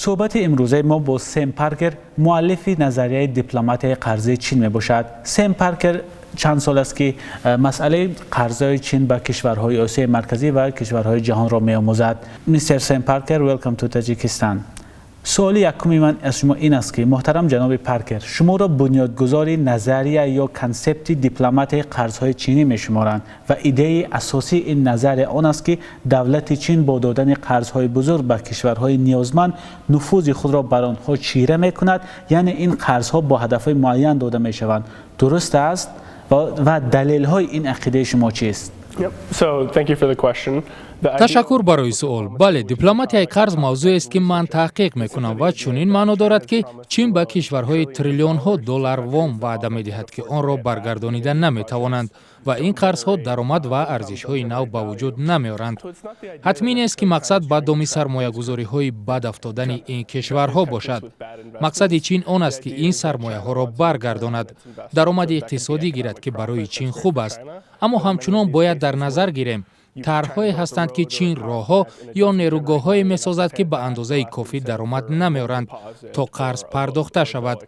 Суҳбати имрӯзаи мо бо Сем Паркер, муаллифи назарияи дипломатияи қарзии Чин мебошад. Сем Паркер чанд сол аст, ки масъалаи қарзҳои Чин ба кишварҳои Осиёи Марказӣ ва кишварҳои ҷаҳонро меомӯзад. Мистер Сем Паркер, welcome to Tajikistan. Суоли якуми ман аз шумо ин аст, ки, муҳтарам ҷаноби Паркер, шуморо бунёдгузори назария ё консепти дипломатияи қарзҳои чинӣ мешуморанд ва идеяи асосии ин назария он аст, ки давлати Чин бо додани қарзҳои бузург ба кишварҳои ниёзманд нуфузи худро бар онҳо чира мекунад, яъне ин қарзҳо бо ҳадафҳои муайян дода мешаванд. Дуруст аст ва далелҳои ин ақидаи шумо чист? Ташаккур барои суол. Бале, дипломатияи қарз мавзӯест, ки ман таҳқиқ мекунам ва чунин маъно дорад, ки Чин ба кишварҳои триллионҳо доллар вом ваъда медиҳад, ки онро баргардонида наметавонанд ва ин қарзҳо даромад ва арзишҳои нав ба вуҷуд намеоранд. Ҳатмӣ нест, ки мақсад ба доми сармоягузориҳои бад афтодани ин кишварҳо бошад. Мақсади Чин он аст, ки ин сармояҳоро баргардонад, даромади иқтисодӣ гирад, ки барои Чин хуб аст. Аммо ҳамчунон бояд дар назар гирем, тарҳҳое ҳастанд, ки Чин роҳҳо ё нерӯгоҳҳое месозад, ки ба андозаи кофӣ даромад намеоранд, то қарз пардохта шавад.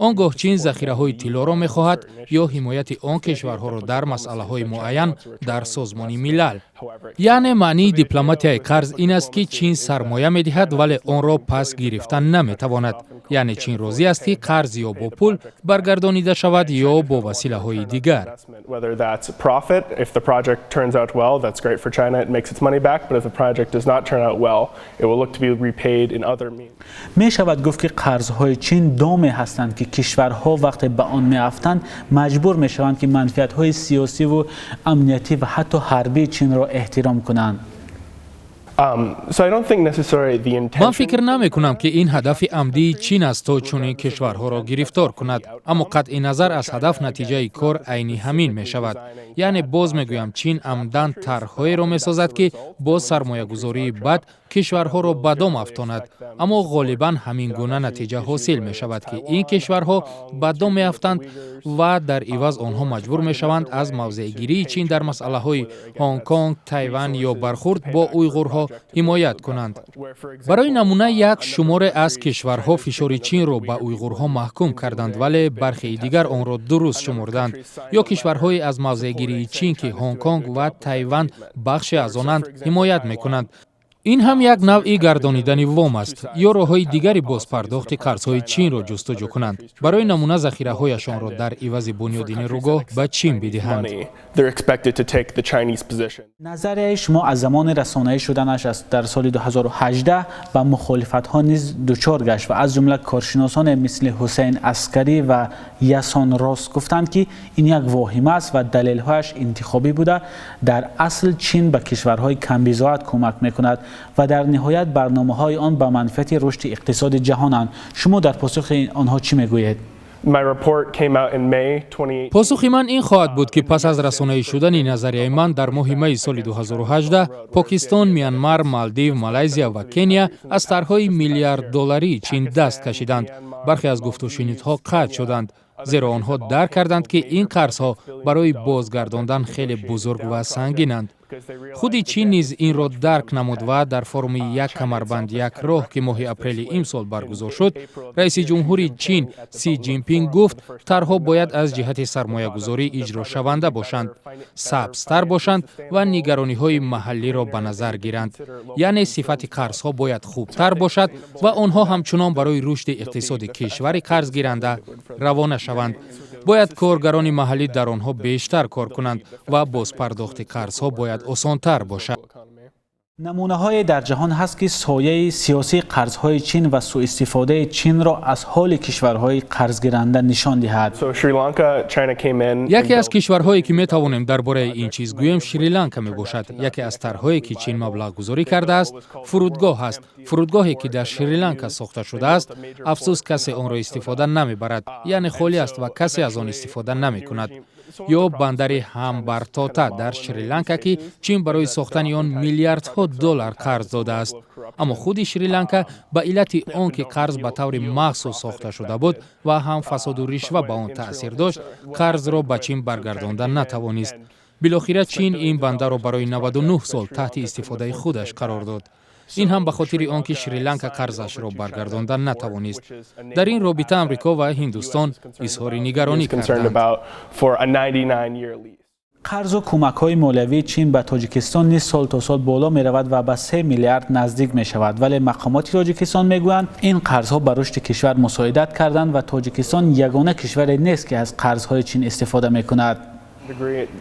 Он гоҳ Чин захираҳои тиллоро мехоҳад ё ҳимояти он кишварҳоро дар масъалаҳои муайян дар Созмони Милал. Яъне маънии дипломатияи қарз ин аст, ки Чин сармоя медиҳад, вале онро пас гирифта наметавонад. Яъне Чин розӣ аст, ки қарз ё бо пул баргардонида шавад, ё бо василаҳои дигар. Whether that's profit, if the project turns out well, that's great for China, it makes its money back, but if the project does not turn out well, it will look to be repaid in other means. Мешавад гуфт, ки қарзҳои Чин доме ҳастанд, ки кишварҳо вақте ба он меафтанд, маҷбур мешаванд, ки манфиатҳои сиёсиву амниятӣ ва ҳатто ҳарбии Чинро эҳтиром кунанд? Ман фикр намекунам, ки ин ҳадафи амдии Чин аст, то чунин кишварҳоро гирифтор кунад, аммо қатъи назар аз ҳадаф, натиҷаи кор айни ҳамин мешавад. Яъне боз мегӯям, Чин амдан тарҳҳоеро месозад, ки бо сармоягузории бад кишварҳоро ба дом афтонад, аммо ғолибан ҳамин гуна натиҷа ҳосил мешавад, ки ин кишварҳо ба дом меафтанд ва дар иваз онҳо маҷбур мешаванд аз мавзеъгирии Чин дар масъалаҳои Ҳонконг, Тайван ё бархурд бо уйғурҳо ҳимоят кунанд. Барои намуна, як шуморе аз кишварҳо фишори Чинро ба уйғурҳо маҳкум карданд, вале бархеи дигар онро дуруст шумурданд, ё кишварҳое аз мавзеъгирии Чин, ки Ҳонконг ва Тайван бахше аз онанд, ҳимоят мекунанд. Ин ҳам як навъи гардонидани вом аст. Ё роҳҳои дигари бозпардохти қарзҳои Чинро ҷустуҷӯ кунанд, барои намуна, захираҳояшонро дар ивази бунёди нерӯгоҳ ба Чин бидиҳанд. Назарияи шумо аз замони расонаӣ шуданаш дар соли 2018 ба мухолифатҳо низ дучор гашт ва аз ҷумла коршиносоне мисли Ҳусейн Аскарӣ ва Ясон Рос гуфтанд, ки ин як воҳима аст ва далелҳояш интихобӣ буда, дар асл Чин ба кишварҳои камбизоат кӯмак мекунад ва дар ниҳоят барномаҳои он ба манфиати рушди иқтисоди ҷаҳонанд. Шумо дар посухи онҳо чӣ мегӯед? Посухи ман ин хоҳад буд, ки пас аз расонаӣ шудани назарияи ман дар моҳи майи соли 2018, Покистон, Мянмар, Малдив, Малайзия ва Кения аз тарҳҳои миллиарддоларии Чин даст кашиданд. Бархе аз гуфтушунидҳо қатъ шуданд, зеро онҳо дарк карданд, ки ин қарзҳо барои бозгардондан хеле бузург ва сангинанд. Худи Чин низ инро дарк намуд ва дар форуми «Як камарбанд, як роҳ», ки моҳи апрели имсол баргузор шуд, раиси ҷумҳури Чин Си Ҷинпин гуфт, тарҳҳо бояд аз ҷиҳати сармоягузорӣ иҷрошаванда бошанд, сабзтар бошанд ва нигарониҳои маҳаллиро ба назар гиранд. Яъне сифати қарзҳо бояд хубтар бошад ва онҳо ҳамчунон барои рушди иқтисоди кишвари қарзгиранда равона шаванд. Бояд коргарони маҳаллӣ дар онҳо бештар кор кунанд ва бозпардохти қарзҳо бояд осонтар бошад. Намунаҳое дар ҷаҳон ҳаст, ки сояи сиёсии қарзҳои Чин ва сӯистифодаи Чинро аз ҳоли кишварҳои қарзгиранда нишон диҳад? Яке аз кишварҳое, ки метавонем дар бораи ин чиз гӯем, Шри-Ланка мебошад. Яке аз тарҳҳое, ки Чин маблағгузорӣ кардааст, фурудгоҳ аст. Фурудгоҳе, ки дар Шри-Ланка сохта шудааст, афсӯс, касе онро истифода намебарад, яъне холӣ аст ва касе аз он истифода намекунад. Ё бандари Ҳамбантота дар Шри-Ланка, ки Чин барои сохтани он миллиардҳо доллар қарз додааст, аммо худи Шри-Ланка ба иллати он ки қарз ба таври махсус сохта шуда буд ва ҳам фасоду ришва ба он таъсир дошт, қарзро ба Чин баргардонда натавонист. Билохира Чин ин бандарро барои 99 сол таҳти истифодаи худаш қарор дод. Ин ҳам ба хотири он ки Шри-Ланка қарзашро баргардонда натавонист. Дар ин робита Амрико ва Ҳиндустон изҳори нигаронӣ карданд. Қарзу кӯмакҳои молиявии Чин ба Тоҷикистон низ сол то сол боло меравад ва ба 3 миллиард наздик мешавад. Вале мақомоти Тоҷикистон мегӯянд, ин қарзҳо ба рушди кишвар мусоидат карданд ва Тоҷикистон ягона кишваре нест, ки аз қарзҳои Чин истифода мекунад.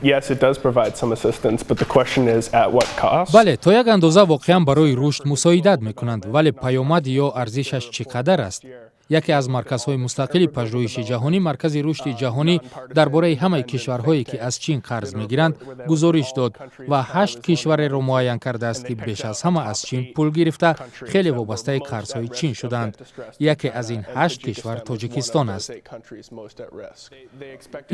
Yes, it does provide some assistance, but the question is, at what cost? Бале, то як андоза воқеан барои рушд мусоидат мекунанд, вале паёмад ё арзишаш чӣ қадар аст? Яке аз марказҳои мустақили пажӯҳиши ҷаҳонӣ, Маркази рушди ҷаҳонӣ, дар бораи ҳамаи кишварҳое, ки аз Чин қарз мегиранд, гузориш дод ва ҳашт кишвареро муайян кардааст, ки беш аз ҳама аз Чин пул гирифта, хеле вобастаи қарзҳои Чин шуданд. Яке аз ин ҳашт кишвар Тоҷикистон аст.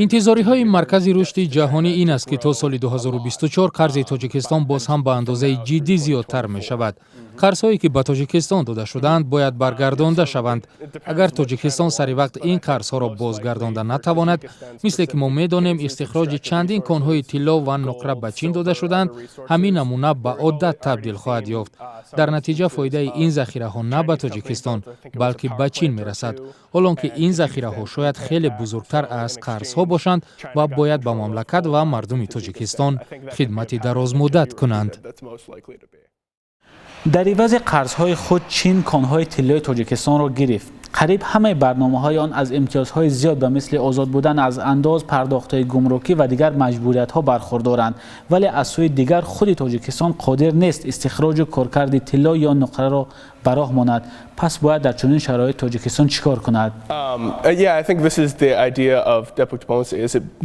Интизориҳои Маркази рушди ҷаҳонӣ ин аст, ки то соли 2024 қарзи Тоҷикистон боз ҳам ба андозаи ҷиддӣ зиёдтар мешавад. Қарзҳое, ки ба Тоҷикистон дода шудаанд, бояд баргардонда шаванд. Агар Тоҷикистон сари вақт ин қарзҳоро бозгардонда натавонад, мисле ки мо медонем, истихроҷи чандин конҳои тилло ва нуқра ба Чин дода шудаанд, ҳамин намуна ба одат табдил хоҳад ёфт. Дар натиҷа фоидаи ин захираҳо на ба Тоҷикистон, балки ба Чин мерасад, ҳолон ки ин захираҳо шояд хеле бузургтар аз қарзҳо бошанд ва бояд ба мамлакат ва мардуми Тоҷикистон хидмати дарозмуддат кунанд. Дар ивази қарзҳои худ Чин конҳои тиллои Тоҷикистонро гирифт. Қариб ҳамаи барномаҳои он аз имтиёзҳои зиёд, ба мисли озод будан аз андоз, пардохтҳои гумрукӣ ва дигар маҷбуриятҳо бархурдоранд. Вале аз сӯи дигар худи Тоҷикистон қодир нест истихроҷу коркарди тилло ё нуқраро ба роҳ монад. Пас бояд дар чунин шароит Тоҷикистон чӣ кор кунад?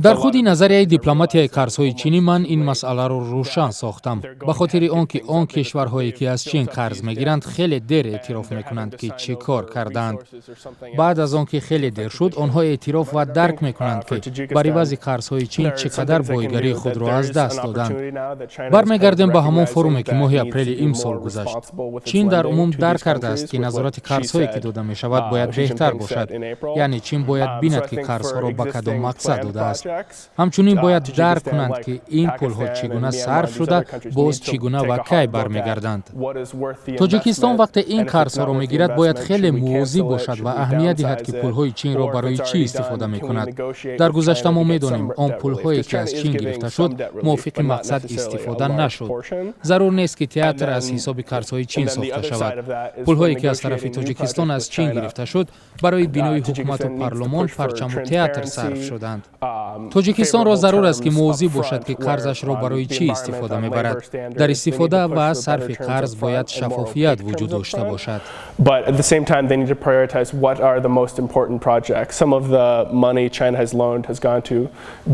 Дар худи назарияи дипломатияи қарзҳои чинӣ ман ин масъаларо рӯшан сохтам, ба хотири он ки он кишварҳое, ки аз Чин қарз мегиранд, хеле дер эътироф мекунанд, ки чӣ кор кардаанд. Баъд аз он ки хеле дер шуд, онҳо эътироф ва дарк мекунанд, ки бар ивази қарзҳои Чин чӣ қадар бойгарии худро аз даст доданд. Бармегардем ба ҳамон форуме, ки моҳи апрели имсол гузашт. Чин дар умум дарк кардааст, ки назорати қарзҳое, ки дода мешавад, бояд беҳтар бошад. Яъне Чин бояд бинад, ки қарзҳоро ба кадом мақсад додааст. Ҳамчунин бояд дарк кунанд, ки ин пулҳо чӣ гуна сарф шуда, боз чӣ гуна ва кай бармегарданд. Тоҷикистон вақте ин қарзҳоро мегирад, бояд хеле мувозиб бошад ва аҳамият диҳад, ки пулҳои Чинро барои чӣ истифода мекунад. Дар гузашта мо медонем, он пулҳое, ки аз Чин гирифта шуд, мувофиқи мақсад истифода нашуд. Зарур нест, ки театр аз ҳисоби қарзҳои Чин сохта шавад. Пулҳое, ки аз тарафи Тоҷикистон аз Чин гирифта шуд, барои бинои ҳукумату парлумон, парчаму театр сарф шуданд. Тоҷикистонро зарур аст, ки мувозиб бошад, ки қарзашро барои чӣ истифода мебарад. Дар истифода ва сарфи қарз бояд шаффофият вуҷуд дошта бошад. But at the same time, they need to prioritize what are the most important projects. Some of the money China has loaned has gone to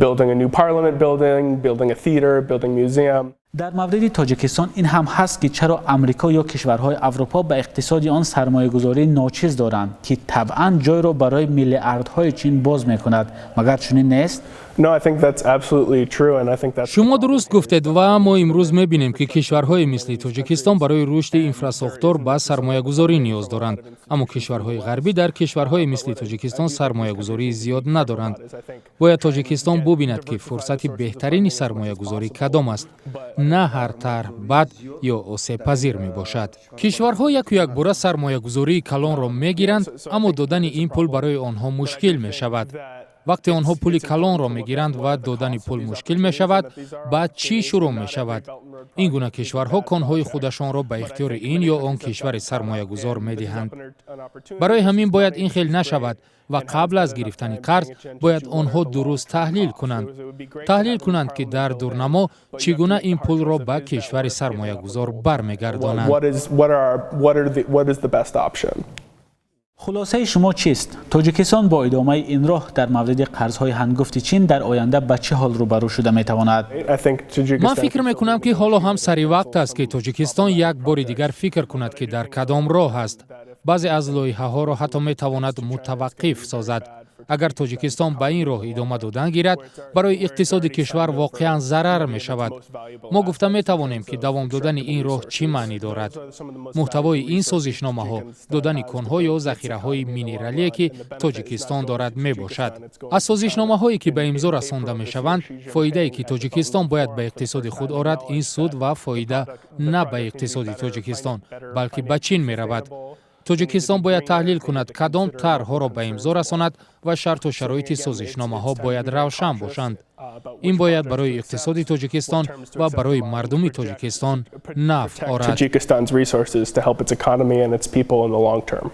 building a new parliament building, building a theater, building a museum. Дар мавриди Тоҷикистон ин ҳам ҳаст, ки чаро Амрико ё кишварҳои Аврупо ба иқтисоди он сармоягузории ночиз доранд, ки табъан ҷойро барои миллиардҳои Чин боз мекунад. Магар чунин нест? No, I think that's absolutely true, and I think that's Шумо дуруст гуфтед ва мо имрӯз мебинем, ки кишварҳое мисли Тоҷикистон барои рушди инфрасохтор ба сармоягузорӣ ниёз доранд, аммо кишварҳои ғарбӣ дар кишварҳое мисли Тоҷикистон сармоягузории зиёд надоранд. Бояд Тоҷикистон бубинад, ки фурсати беҳтарини сармоягузорӣ кадом аст. На ҳар тарҳ бад ё осебпазир мебошад. Кишварҳо яку якбора сармоягузории калонро мегиранд, аммо додани ин пул барои онҳо мушкил мешавад. Вақте онҳо пули калонро мегиранд ва додани пул мушкил мешавад, баъд чӣ шурӯъ мешавад? Ин гуна кишварҳо конҳои худашонро ба ихтиёри ин ё он кишвари сармоягузор медиҳанд. Барои ҳамин бояд ин хел нашавад ва қабл аз гирифтани қарз бояд онҳо дуруст таҳлил кунанд, таҳлил кунанд, ки дар дурнамо чӣ гуна ин пулро ба кишвари сармоягузор бармегардонанд. What is what are what are the what is the best option? Хулосаи шумо чист? Тоҷикистон бо идомаи ин роҳ дар мавриди қарзҳои ҳангуфти Чин дар оянда ба чӣ ҳол рӯбарӯ шуда метавонад? I think Tajikistan Ман фикр мекунам, ки ҳоло ҳам сари вақт аст, ки Тоҷикистон як бори дигар фикр кунад, ки дар кадом роҳ аст. Баъзе аз лоиҳаҳоро ҳатто метавонад мутаваққиф созад. Агар Тоҷикистон ба ин роҳ идома додан гирад, барои иқтисоди кишвар воқеан зарар мешавад. Мо гуфта метавонем, ки давом додани ин роҳ чӣ маънӣ дорад. Муҳтавои ин созишномаҳо додани конҳо ё захираҳои минералие, ки Тоҷикистон дорад, мебошад. Аз созишномаҳое, ки ба имзо расонда мешаванд, фоидае, ки Тоҷикистон бояд ба иқтисоди худ орад, ин суд ва фоида на ба иқтисоди Тоҷикистон, балки ба Чин меравад. Тоҷикистон бояд таҳлил кунад, кадом тарҳҳоро ба имзо расонад ва шарту шароити созишномаҳо бояд равшан бошанд. Ин бояд барои иқтисоди Тоҷикистон ва барои мардуми Тоҷикистон нафъ орад. Tajikistan's resources to help its economy and its people in the long term.